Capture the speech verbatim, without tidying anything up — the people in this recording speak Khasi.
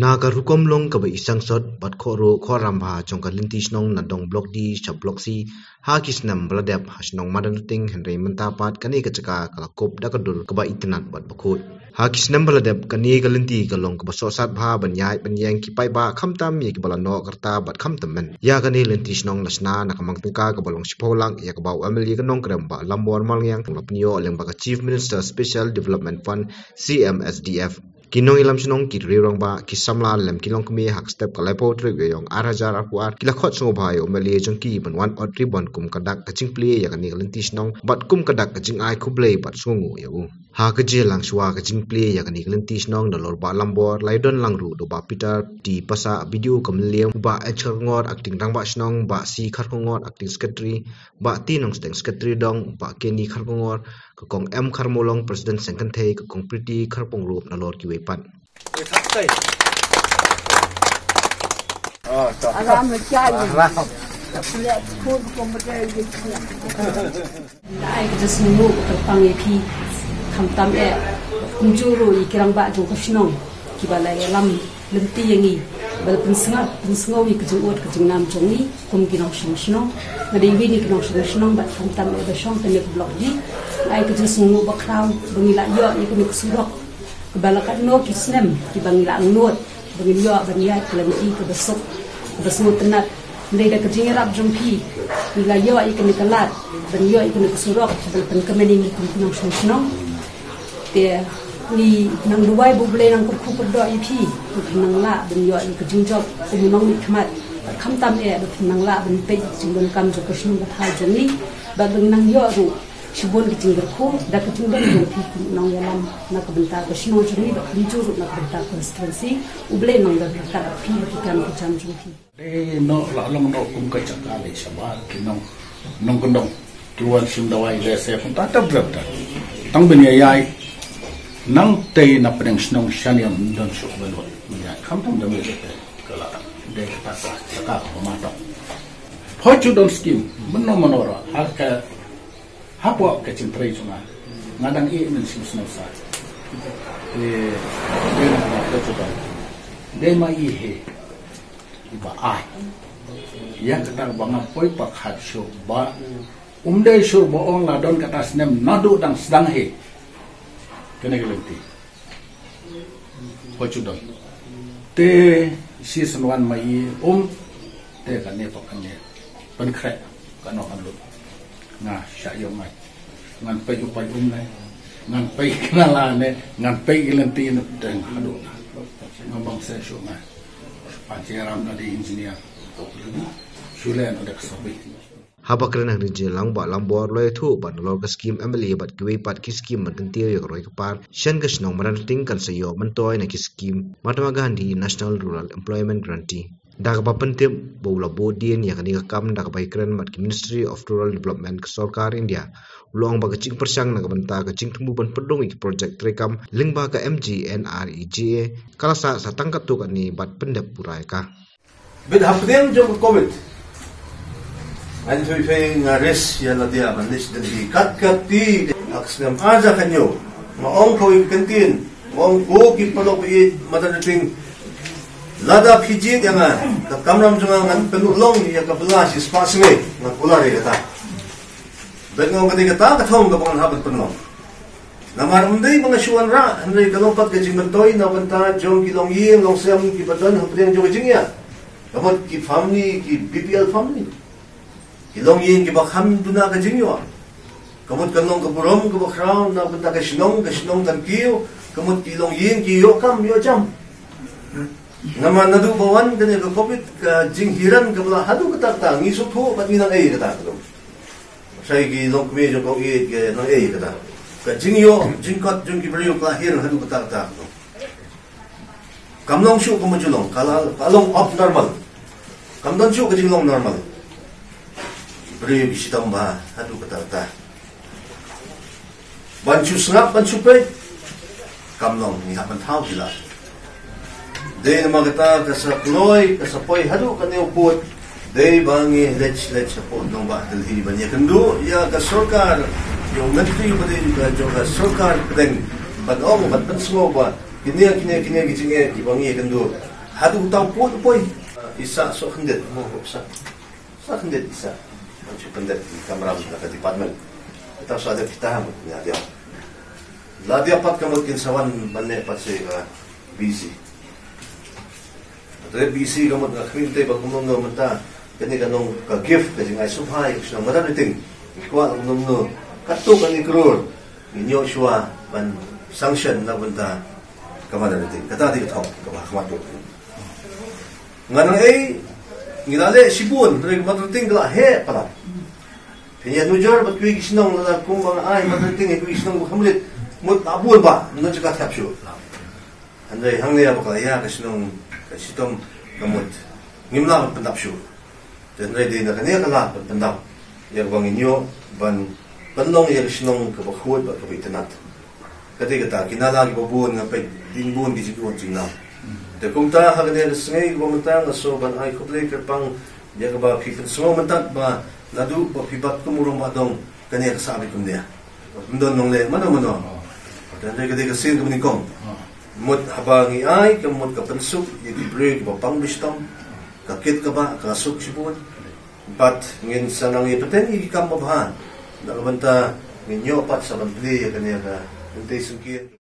Na ka rukom long kaba i sangsot bad khohruh khohram bha jong ka lynti shnong na dong Block D sha Block C ha ki snem ba la dep ha shnong Madanrting, hynrei mynta pat kane ka jaka ka la kup da ka dur kaba itynnat bad bakhuid. Ha ki snem ba la dep kane ka lynti ka long kaba sohsat bha ban ïaid ban ïeng ki paidbah, khamtam ïa kiba la noh ka rta bad khamtam ïa kane lynti shnong la shna na ka mang tyngka kaba long shiphew lak, ïa kaba u M L A ka Nongkrem Bah Lambor Malngiang u la pynïoh lyngba ka Chief Minister Special Development Fund, C M S D F. Ki nongïalam shnong, ki riew rangbah, ki samla lem ki longkmie ha ka step ka laiphew tarik Ïaïong ar hajar arphew ar ki la khot sngewbha ïa u M L A jong ki ban wan ot ribbon kum ka dak ka jingplie ïa kane ka lynti shnong bad kum ka dak ka jingai khublei bad sngewnguh ïa u. Ha ka jingïalang shuwa ka jingplie ïa kane ka lynti shnong, nalor Bah Lambor la ïadon lang ruh da u Bah Peter T Passah, B D O ka Mylliem, u Bah H Kharkongor, Acting Rangbah Shnong, Bah C Kharkongor, Acting Secretary, Bah T Nongsteng, Secretary Dong, Bah Kenny Kharkongor, ka Kong M Kharmawlong, President Seng Kynthei, ka Kong Pretty Kharpongrup, nalor kiwei pat. Aram le chai. Aram. Ai ka jingïaseng kyrpang ïa phi, khamtam eh kumjuh ruh ïa ki rangbah jong ka shnong kiba la ïalam lynti ïa ngi, ba la pynsngew, pynsngew ïa ka jingud ka jingnam jong ngi kum ki nongshong shnong. Nga dei iwei na ki nongshong shnong bad khamtam eh ba shong kane ka Block D. Ai ka jingïaseng bakhraw ba ngi la ïoh ïa kane ka surok kaba la katno ki snem kiba ngi la angnud ba ngin ïoh ban ïaid ka lynti kaba suk, kaba sngewtynnat. Hynrei da ka jingïarap jong phi ngi la ïoh ïa kane ka lad ban ïoh ïa kane ka surok kaba la pynkmen ïa ngi kum ki nongshong shnong. Te ngi nang duwai ba U Blei nang kyrkhu kyrdoh ïa phi, ba phin nang lah ban ïoh ïa ka jingjop kum u nongmihkhmat, bad khamtam eh ba phin nang lah ban peit ïa ka jingdonkam jong ka shnong ka thaw jong ngi, bad ba ngin nang ïoh ruh shibun ka jingkyrkhu da ka jingdon jong phi kum u nongïalam na ka bynta ka shnong jong ngi bad kumjuh ruh na ka bynta ka constituency. U Blei nang don ryngkat bad phi bad ki kam ki jam jong phi. Dei noh la long noh kum ka jaka lei shabar ki nong, nongkyndong ki wan shim dawai lehse kumta, tap tap tap. Tang ban ïaid nangtei na pdeng shnong sha ne ym don shuh ba lut ban ïaid, khamtam da me te ka la dei kata ka jaka ka ma tong. Phoju don skim mynno mynno ruh ha ka Hapoh ka jingtrei jong nga, nga dang ïeh mynsiem sngewsih. Te dei na ka jubab, dei ma i hi iba ai ïa kata ba nga poi pyrkhat shuh ba um dei shuh ba ong la don kata snem naduh dang sdang hi. Kane ka lynti. Phoju don. Te shisien wan ma i um te kane pa kane pynkhreh kano kan lut. Nga shah ïoh ngai. Ngan peit u paid um ne, ngan peit ka nala ne, ngan peit ki lynti ne, dang haduh na. Nga bang seh shuh ngai. Pan Jairam na dei engineer. Shu leh na dei ka survey. Haba kren ha ka jingïalang, Bah Lambor u la ïathuh ba nalor ka skim M L A bad kiwei pat ki skim ban kyntiew ïa ka roi ka par sha ka shnong Madanrting kan sa ïoh myntoi na ki skim Mahatma Gandhi National Rural Employment Guarantee. Da kaba pyntip ba u la buddien ïa kane ka kam da kaba ïakren bad ki Ministry of Rural Development ka Sorkar India, u la ong ba ka jingpyrshang na ka bynta ka jingthmu ban pynrung ïa ki projek treikam lyngba ka M G N R E G A ka la sah sa tang katto katne bad pyndep pura ïa ka. Bad hapdeng jong ka covid, ngan phi phi nga risk ïa lade ban list dei kat kat ti ha ka snem ar hajar khyndai. Nga ong ko ïa ka ktien, nga ong ko ki paralok ba ïeit Madanrting, lada phi jied ïa nga, ka kamram jong nga ngan pynlut long ïa ka bylla shispah snem, ngan kular ïa kata. Bad nga ong kata, kata ka thong kaba ngan hap ban pynlong. Namar ym dei ba nga shu wanrah, hynrei ka long pat ka jingmyntoi na bynta jong ki longïing longsem kiba don hapdeng jong ka jingïa. Ka mut ki family, ki B P L family. Ki longïing kiba kham duna ka jingïoh. Ka mut kan long ka burom kaba khraw na bynta ka shnong, ka shnong kan kiew, ka mut ki longïing ki ïoh kam ïoh jam. Namar naduh ba wan kane ka covid, ka jinghiran kaba la haduh katta katta, ngi sngewthuh bad ngi nang ei katta katta. Sa ki longkmie jong ka, ki nang ei kata. Ka jingïoh jingkot jong ki briew ka la hiar haduh katta katta. Kam long shuh ka mujulong, ka la, ka long abnormal. Kam don shuh ka jinglong normal. Briew ki shitom bha haduh katta katta. Ban shu sngap, ban shu peit, kam long, ngi hap ban thaw ki la. Dei namar kata ka sa kloi, ka sa poi haduh kane u pud. Dei ba ngi leit leit shapoh nongbah Delhi ban ïakynduh ïa ka sorkar, ïa u myntri ba dei ka jong ka sorkar pdeng, ban ong, ban pynsngew ba kine, kine, kine ki jingeh kiba ngi ïakynduh Haduh uta u pud u poi. Isa soh khyndiat mo, isa. Isa khyndiat isa. Ban shu pyndep ki kamram na ka department. Kita sa da kita ha mut nia dia. La dia pat ka mut kin sa wan ban leh pat sha ka B C. Te B C ka mut nga khmih te ba kumno mynta kane ka long ka gift, ka jingai sngewbha ïa ka shnong Madan Ri Ting. Ngi kwah kumno katto katne klur. Ngi ïoh shuwa ban sanction na bynta ka Madan Ri Ting. Kata dei ka thong kaba ha khmat ruh. Nga nang ei, ngi la leh shibun, hynrei ka Madan Ri Ting ka la heh palat. Phin ïa nujor bad kiwei ki shnong, lada kumba nga ai Madan Ri Ting ïa kiwei ki shnong ba kham rit, mut la bun ba, ym don jaka thiap shuh. Hynrei hangne ba ka la ïa ka shnong ka shitom ka mut ngim lah ban pyndap shuh. Te hynrei dei na kane ka lad ban pyndap ïa kaba ngin ïoh ban pynlong ïa ka shnong kaba khuid bad kaba itynnat. Ka dei kata, ki nala kiba bun nga peit dei bun ki jingkut jingnam. Te kumta ha kane ka sngi kaba mynta nga sngew ban ai khublei kyrpang ïa kaba phi pynsngew mynta ba naduh ba phi bat kum u rangbah dong kane ka sah beit kumne. Ym don nongleh mano mano. Te hynrei ka dei ka sien kaba nyngkong. Mut haba ngi ai ka mut ka pynsuk ïa ki briew kiba pang ba shitom, ka kit kaba ka suk shibun. Bad ngin sa nang ïa pateng ïa ki kam babha na ka bynta ngin ïoh pat sa ban plie ïa kane ka kynthei syngkien.